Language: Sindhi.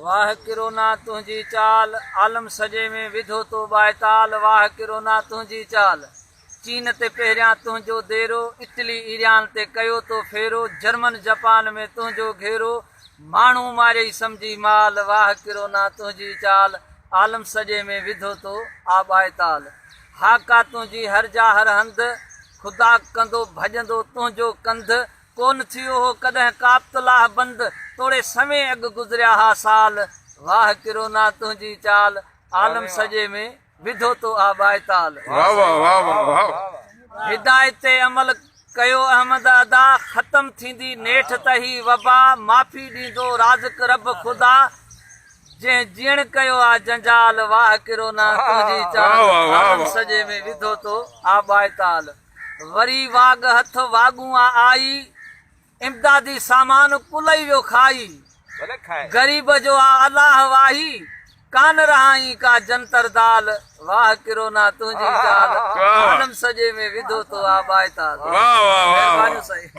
واهه ڪرونا تنهنجي چال، عالم سڄي ۾ وڌو تو ٻائتال، واهه ڪرونا تنهنجي چال. چين تي پهريان تنهنجو ديرو، اٽلي ايران تي ڪيو تو ڦيرو، جرمن جپان ۾ تنهنجو گهيرو، ماڻهو ماريئي سمجهي مال، واهه ڪرونا تنهنجي چال، عالم سڄي ۾ وڌو تو آ ٻائتال. هاڪا تنهنجي هر جا هر هنڌ، خدا ڪندو ڀڄندو تنهنجو ڪنڌ، ڪونه ٿيو هو ڪڏهن ڪابتلاهه بند، توڙي سوين اڳ گذريا ها سال، واهه ڪرونا تنهنجي چال، عالم سڄي ۾ وڌو تو آ ٻائتال. هدايت تي عمل ڪيو احمد ادا، ختم ٿيندي نيٺ ته هي وبا، معافي ڏيندو رازق رب خدا، جنهن جيئڻ ڪيو آ جنجال، واهه ڪرونا تنهنجي چال، عالم سڄي ۾ وڌو تو آ ٻائتال. وري واڳ هٿ واڳون آ آئي، امدادي سامان ڪلئي ويو کائي، غريب جو آ الله واهي، ڪانه رهائين ڪا جنتر دال، واهه ڪرونا تنهنجي چال، عالم سڄي ۾ وڌو تو آ ٻائتال. مهربانيون سائين.